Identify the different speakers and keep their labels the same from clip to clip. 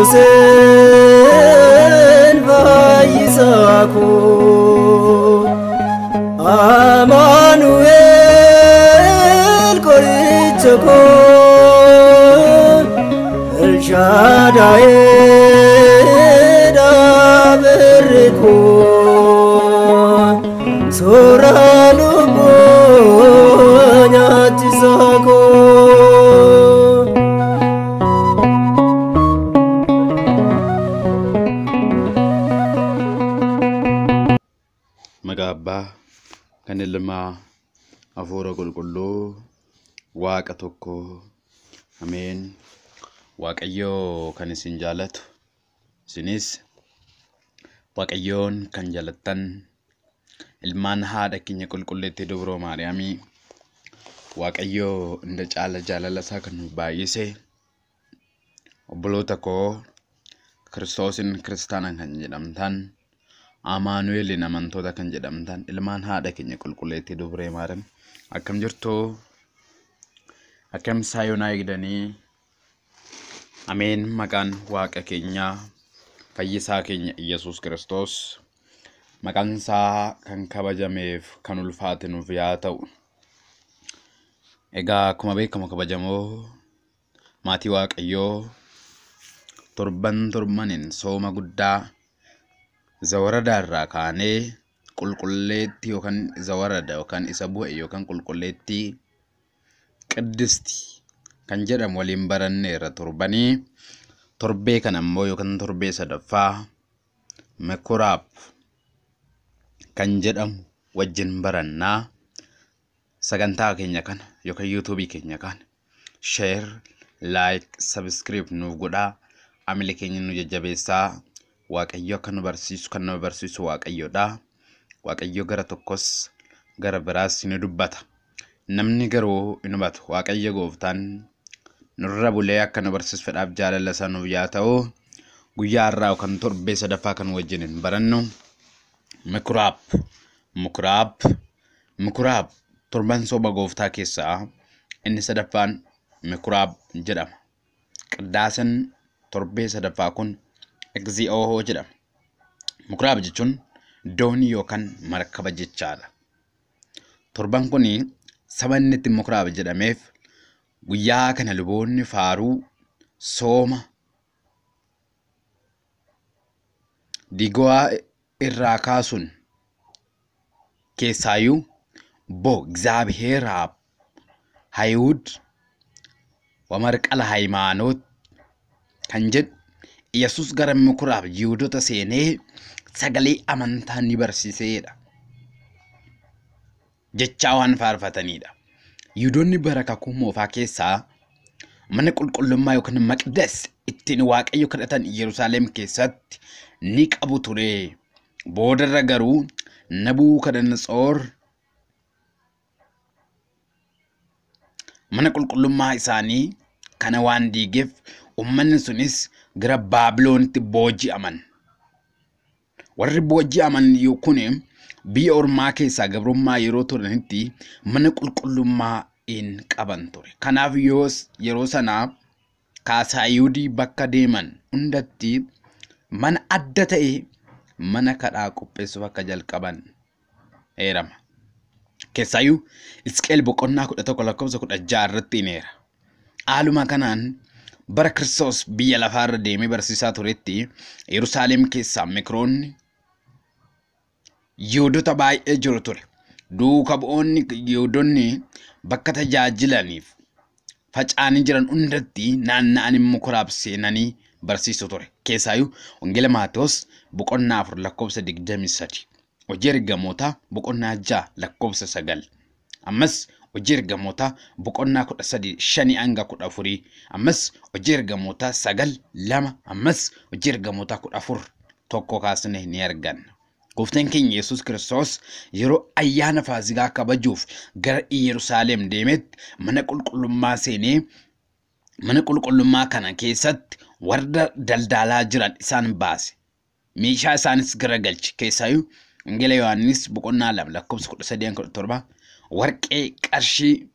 Speaker 1: Yesuusin fayyisaa koo Amaanu'el qoricha koo Elshadaa'ee dhaabirri koo soora lubbuu nyaachisaa koo.
Speaker 2: Maqaa Abbaa kan Ilmaa Hafuura Qulqulluu Waaqa tokko Ameen. Waaqayyoo kan isin jaalatu isinis Waaqayyoon kan jaalattan ilmaan haadha keenya qulqulleettii Dubroo Maariyaamii Waaqayyoo hunda caala jaalala isaa kan nuuf baay'ise obboloota koo Kiristoosin kiristaana kan jedhamtan Amaanu'eelin amantoota kan jedhamtan ilmaan haadha keenya qulqulleettii Dubree Maariyaam akkam jirtu? Akkam saayonaa eegdanii? Ameen. Maqaan Waaqa keenyaa fayyisaa keenya Iyyasuus Kiristoos maqaan isaa kan kabajameef kan ulfaate nuuf yaa ta'u. Egaa akkuma beekamu kabajamoo maatii Waaqayyoo torban torbaniin sooma guddaa zawarada irraa kaanee qulqulleettii yookaan zawarada yookaan isa bu'e yookaan qulqulleettii qiddisti kan jedhamu waliin baranneerra torbanii torbee kana immoo yookaan torbee sadaffaa Mekuraab kan jedhamu wajjin barannaa. Sagantaa keenya kana yookaan yuutuubii keenya kana share, like, subscribe nuuf godhaa. Amila keenya nu jajjabeessaa. Waaqayyo akka nu barsiisu kan nama barsiisu Waaqayyoodha. Waaqayyo gara tokkos gara biraas ni dubbata. Namni garuu hin hubatu. Waaqayyo gooftaan nurra bulee akka nu barsiisu fedhaaf jaalala isaa nuuf yaa ta'u. Guyyaa har'aa yookaan torbee sadaffaa kan wajjin hin barannu Mekuraab Mukuraab Mukuraab torban soba gooftaa keessaa inni sadaffaan Mekuraab jedhama. Qiddaaseen torbee sadaffaa kun Egzi'oo jedhama. Mukuraab jechuun doonii yookaan markaba jechaadha. Torban kun saba inni itti Mukuraab jedhameef guyyaa kana luboonni faaruu sooma digowaa irraa kaasuun keessaayyuu bo እግዚአብሔር አብ hayuud wamarqala haymaanoot kan jedhu Yesuus gara Mukuraab Yihudoota seenee sagalee amantaa ni barsiiseedha. Jechaa waan faarfatanidha. Yihudoonni bara kakuu moofaa keessaa mana qulqullummaa yookaan maqdas ittiin Waaqayyo kadhatan Yerusaalem keessatti ni qabu ture. Boodarra garuu Nabukadnetsoor mana qulqullummaa isaanii kana waan diigeef uummanni sunis gara Baabiloonitti booji'aman. Warri booji'aman kun biyya ormaa keessaa gabrummaa yeroo turanitti mana qulqullummaa hin qaban ture. Kanaaf yeroo sanaa kaasaa Yihuudii bakka deeman hundatti mana adda ta'e mana kadhaa qopheessuuf akka jalqaban eerama. Keessaayyuu Hisqeel boqonnaa 11 lakkoofsa 16 irratti ni eera. Haaluma kanaan bara Kiristoos biyya lafaarra deemee barsiisaa turetti Yerusaalem keessaa mikroonni Yihudoota baay'ee jiru ture. Duuka bu'oonni Yihudoonni bakka tajaajilaniif faca'anii jiran hundatti naanna'anii Mukuraab seenanii barsiisu ture. Keessaayyuu Wangeela Maatewos boqonnaa 4 lakkoofsa 23, Hojii Ergamootaa boqonnaa 6 lakkoofsa 9, ammas Hojii Ergamootaa boqonnaa 13 5 hanga 14, ammas Hojii Ergamootaa 9 2, ammas Hojii Ergamootaa 14 1 kaasne ni arganna. Gooftaan keenya Yesuus Kiristoos yeroo ayyaana Faasigaa kabajuuf gara Yerusaalem deemetti mana qulqullummaa seenee mana qulqullummaa kana keessatti warra daldalaa jiran isaan baase. Meeshaa isaanis garagalche. Keessaayyuu Wangeela Yohaannis boqonnaa 2 lakkoofsa 13-17 warqee qarshii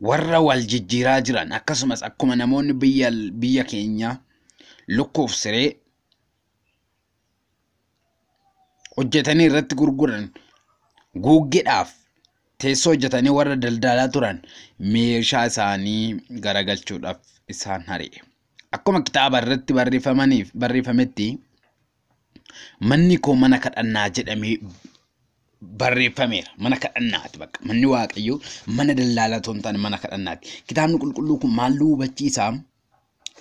Speaker 2: Warra wal jijjiiraa jiran akkasumas akkuma namoonni biyya keenya lukkuuf siree hojjetanii irratti gurguran guuggeedhaaf teessoo hojjetanii warra daldalaa turan meeshaa isaanii garagalchuudhaaf isaan ari'e. Akkuma kitaaba irratti barreeffametti manni koo mana kadhannaa jedhamee barreeffameera. Mana kadhannaati bakka. Manni Waaqayyoo mana daldalaa otoo hin taane mana kadhannaati. Kitaabni qulqulluu kun maal nu hubachiisa?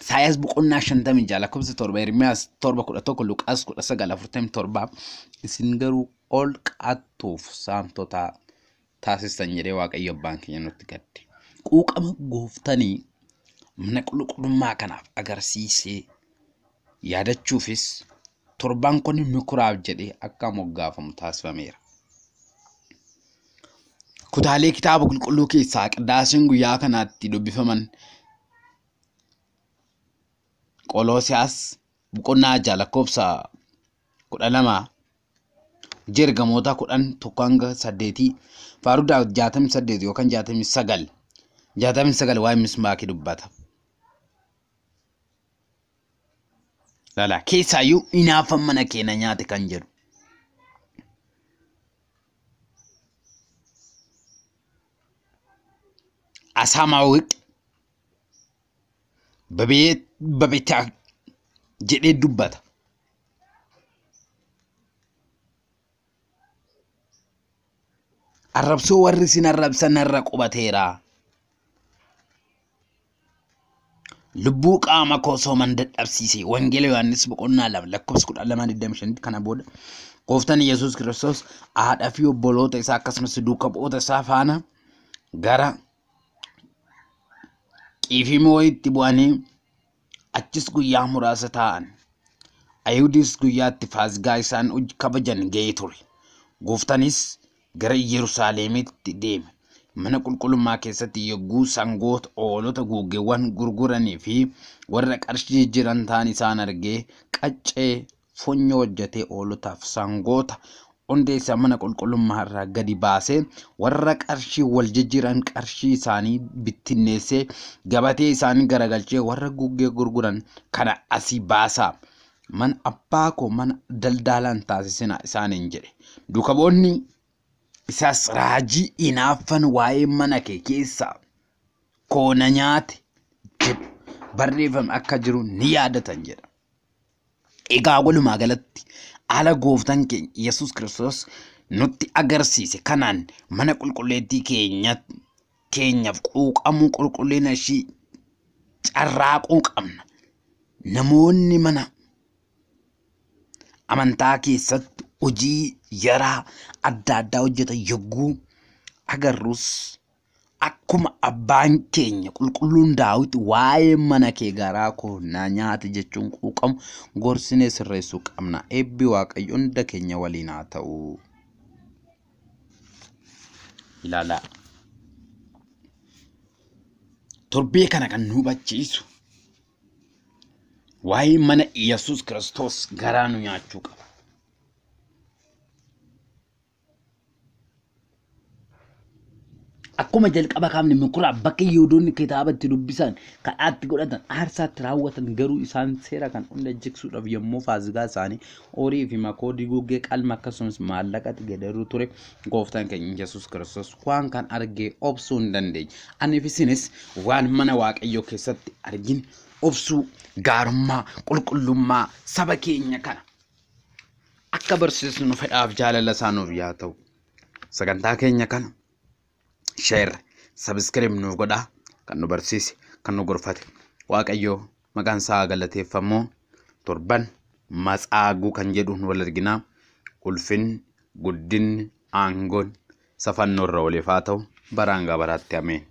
Speaker 2: Isaayyaas boqonnaa 56 lakkoofsa 7, Ermiyaas 7:11, Luqaas 19:47 isin garuu ol qattuuf saamtota taasistan jedhee Waaqayyo abbaan keenya nutti gadde. Quuqama gooftanii mana qulqullummaa kanaaf agarsiisee yaadachuufis torbaan kun mikuraaf jedhee akka moggaafamu taasifameera. Kutaalee kitaaba qulqulluu keessaa qiddaaseen guyyaa kanaatti dubbifaman Qoloosiyaas boqonnaa 6 lakkoofsa 12, Hojii Ergamoota 10 1-8, Faaruu Daawit 68 yookaan 69 69 waa'ee mismaakii dubbata. Lala keessaayyuu hinaaffan mana keenya nyaate kan jedhu. Asaamaawwiq babeetaa jedhee dubbata. Arrabsoo warri isin arrabsan irra qubateera. Lubbuu qaama koo sooman dadhabsiise. Wangeela Yohaannis boqonnaa 2 lakkoofsa 12:25 kana booda gooftaan Yesuus Kiristoos haadhaa fi obboloota isaa akkasumas duuka bu'oota isaa faana gara Qiifimooyitti bu'anii achis guyyaa muraasa taa'an. Ayihuudis guyyaatti Faasigaa isaan kabajan ga'ee ture. Gooftaanis gara Yerusaalemitti deeme. Mana qulqullummaa keessatti yogguu sangoota, hoolota, guuggeewwan gurguranii fi warra qarshii jijjiiran ta'an isaan argee qaccee funyoo hojjetee hoolotaaf sangoota hundeessa mana qulqullummaa irraa gadi baasee warra qarshii wal jijjiiran qarshii isaanii bittinneessee gabatee isaanii garagalchee warra guggee gurguran kana asii baasaa. Mana abbaa koo mana daldalaan taasisina isaaniin jedhe. Duuka bu'oonni isaas raajii hinaaffan waa'ee mana kee keessaa koo na nyaate jedhu barreeffame akka jiru ni yaadatan jedha. Egaa walumaa galatti haala gooftaan keenya Yesuus Kiristoos nutti agarsiise kanaan mana qulqulleettii keenyaaf quuqamuu qulqullina ishii carraaquu qabna. Namoonni mana amantaa keessatti hojii yaraa adda addaa hojjetan yogguu agarrus akkuma abbaan keenya qulqulluun Daawit waa'ee mana kee garaa koo na nyaate jechuun quuqamu gorsinee sirreessuu qabna. Eebbi Waaqayyo hunda keenya waliin haa ta'u. Ilaalaa. Torbee kana kan nu hubachiisu waa'ee mana Yesuus Kiristoos garaa nu nyaachuu qaba. Akkuma jalqaba kaafne mikuraaf bakka Yihuudoonni kitaaba itti dubbisan, kadhaatti godhatan, aarsaatti raawwatan garuu isaan seera kan hunda jigsuudhaaf yommuu Faasigaa isaanii horii fi makoodii guggee qalma akkasumas maallaqatti gedaruu ture gooftaan keenya Yesuus Kiristoos waan kan argee obsuu hin dandeenye. Ani fi isinis waan mana Waaqayyoo keessatti argine obsuu, gaarummaa, qulqullummaa saba keenya kana akka barsiisnu fedhaaf jaalala isaa nuuf yaa ta'u. Sagantaa keenya kana share, subscribe nuuf godhaa. Kan nu barsiise, kan nu gorfate Waaqayyoo maqaan isaa galateeffamu. Torban matsaaguu kan jedhuun wal arginaa. Ulfinni, guddinni, aangoon safannoo irra waliif haa ta'u. Baraan baraatti ameen.